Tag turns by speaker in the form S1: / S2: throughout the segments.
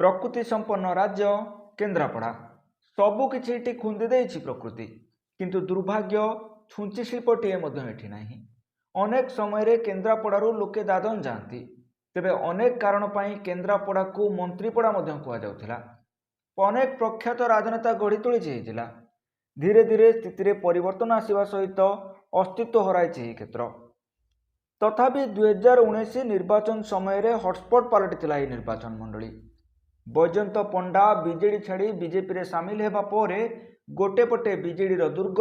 S1: ପ୍ରକୃତି ସମ୍ପନ୍ନ ରାଜ୍ୟ କେନ୍ଦ୍ରାପଡ଼ା। ସବୁକିଛି ଏଠି ଖୁନ୍ଦି ଦେଇଛି ପ୍ରକୃତି, କିନ୍ତୁ ଦୁର୍ଭାଗ୍ୟ ଛୁଞ୍ଚି ଶିଳ୍ପଟିଏ ମଧ୍ୟ ଏଠି ନାହିଁ। ଅନେକ ସମୟରେ କେନ୍ଦ୍ରାପଡ଼ାରୁ ଲୋକେ ଦାଦନ ଯାଆନ୍ତି। ତେବେ ଅନେକ କାରଣ ପାଇଁ କେନ୍ଦ୍ରାପଡ଼ାକୁ ମନ୍ତ୍ରୀପଡ଼ା ମଧ୍ୟ କୁହାଯାଉଥିଲା। ଅନେକ ପ୍ରଖ୍ୟାତ ରାଜନେତା ଗଢ଼ି ତୋଳିଛି ଏହି ଜିଲ୍ଲା। ଧୀରେ ଧୀରେ ସ୍ଥିତିରେ ପରିବର୍ତ୍ତନ ଆସିବା ସହିତ ଅସ୍ତିତ୍ୱ ହରାଇଛି ଏହି କ୍ଷେତ୍ର। ତଥାପି 2019 ନିର୍ବାଚନ ସମୟରେ ହଟସ୍ପଟ୍ ପାଲଟିଥିଲା ଏହି ନିର୍ବାଚନ ମଣ୍ଡଳୀ। ବୈଜୟନ୍ତ ପଣ୍ଡା ବିଜେଡି ଛାଡ଼ି ବିଜେପିରେ ସାମିଲ ହେବା ପରେ ଗୋଟେ ପଟେ ବିଜେଡିର ଦୁର୍ଗ,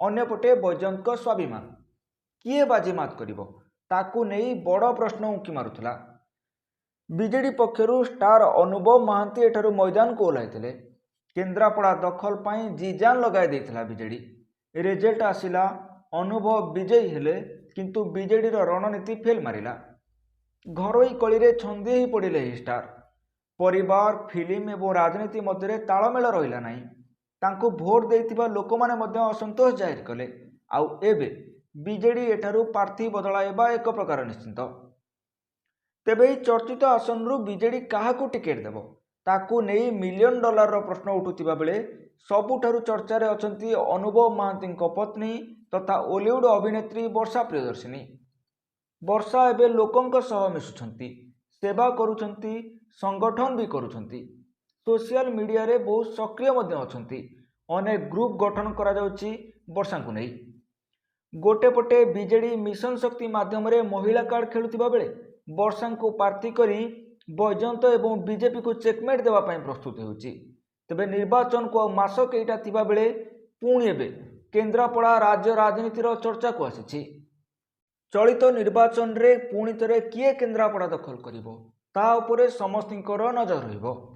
S1: ଅନ୍ୟପଟେ ବୈଜୟନ୍ତଙ୍କ ସ୍ୱାଭିମାନ, କିଏ ବାଜିମାତ କରିବ ତାକୁ ନେଇ ବଡ଼ ପ୍ରଶ୍ନ ଉଙ୍କି ମାରୁଥିଲା। ବିଜେଡି ପକ୍ଷରୁ ଷ୍ଟାର ଅନୁଭବ ମହାନ୍ତି ଏଠାରୁ ମଇଦାନକୁ ଓହ୍ଲାଇଥିଲେ। କେନ୍ଦ୍ରାପଡ଼ା ଦଖଲ ପାଇଁ ଜି ଜାନ୍ ଲଗାଇ ଦେଇଥିଲା ବିଜେଡି। ରେଜଲ୍ଟ ଆସିଲା, ଅନୁଭବ ବିଜୟୀ ହେଲେ, କିନ୍ତୁ ବିଜେଡିର ରଣନୀତି ଫେଲ୍ ମାରିଲା। ଘରୋଇ କଳିରେ ଛନ୍ଦି ହେଇ ପଡ଼ିଲେ ଏହି ଷ୍ଟାର। ପରିବାର, ଫିଲ୍ମ ଏବଂ ରାଜନୀତି ମଧ୍ୟରେ ତାଳମେଳ ରହିଲା ନାହିଁ। ତାଙ୍କୁ ଭୋଟ ଦେଇଥିବା ଲୋକମାନେ ମଧ୍ୟ ଅସନ୍ତୋଷ ଜାହିର କଲେ। ଆଉ ଏବେ ବିଜେଡି ଏଠାରୁ ପ୍ରାର୍ଥୀ ବଦଳାଇବା ଏକ ପ୍ରକାର ନିଶ୍ଚିତ। ତେବେ ଏହି ଚର୍ଚ୍ଚିତ ଆସନରୁ ବିଜେଡି କାହାକୁ ଟିକେଟ୍ ଦେବ, ତାକୁ ନେଇ ମିଲିୟନ ଡଲାରର ପ୍ରଶ୍ନ ଉଠୁଥିବା ବେଳେ ସବୁଠାରୁ ଚର୍ଚ୍ଚାରେ ଅଛନ୍ତି ଅନୁଭବ ମହାନ୍ତିଙ୍କ ପତ୍ନୀ ତଥା ଓଲିଉଡ ଅଭିନେତ୍ରୀ ବର୍ଷା ପ୍ରିୟଦର୍ଶିନୀ। ବର୍ଷା ଏବେ ଲୋକଙ୍କ ସହ ମିଶୁଛନ୍ତି, ସେବା କରୁଛନ୍ତି, ସଂଗଠନ ବି କରୁଛନ୍ତି। ସୋସିଆଲ ମିଡିଆରେ ବହୁତ ସକ୍ରିୟ ମଧ୍ୟ ଅଛନ୍ତି। ଅନେକ ଗ୍ରୁପ୍ ଗଠନ କରାଯାଉଛି ବର୍ଷାଙ୍କୁ ନେଇ। ଗୋଟେ ପଟେ ବିଜେଡି ମିଶନ ଶକ୍ତି ମାଧ୍ୟମରେ ମହିଳା କାର୍ଡ ଖେଳୁଥିବା ବେଳେ ବର୍ଷାଙ୍କୁ ପ୍ରାର୍ଥୀ କରି ବୈଜୟନ୍ତ ଏବଂ ବିଜେପିକୁ ଚେକମେଟ୍ ଦେବା ପାଇଁ ପ୍ରସ୍ତୁତ ହେଉଛି। ତେବେ ନିର୍ବାଚନକୁ ଆଉ ମାସ କେଇଟା ଥିବା ବେଳେ ପୁଣି ଏବେ କେନ୍ଦ୍ରାପଡ଼ା ରାଜ୍ୟ ରାଜନୀତିର ଚର୍ଚ୍ଚାକୁ ଆସିଛି। ଚଳିତ ନିର୍ବାଚନରେ ପୁଣି ଥରେ କିଏ କେନ୍ଦ୍ରାପଡ଼ା ଦଖଲ କରିବ, ତା ଉପରେ ସମସ୍ତଙ୍କର ନଜର ରହିବ।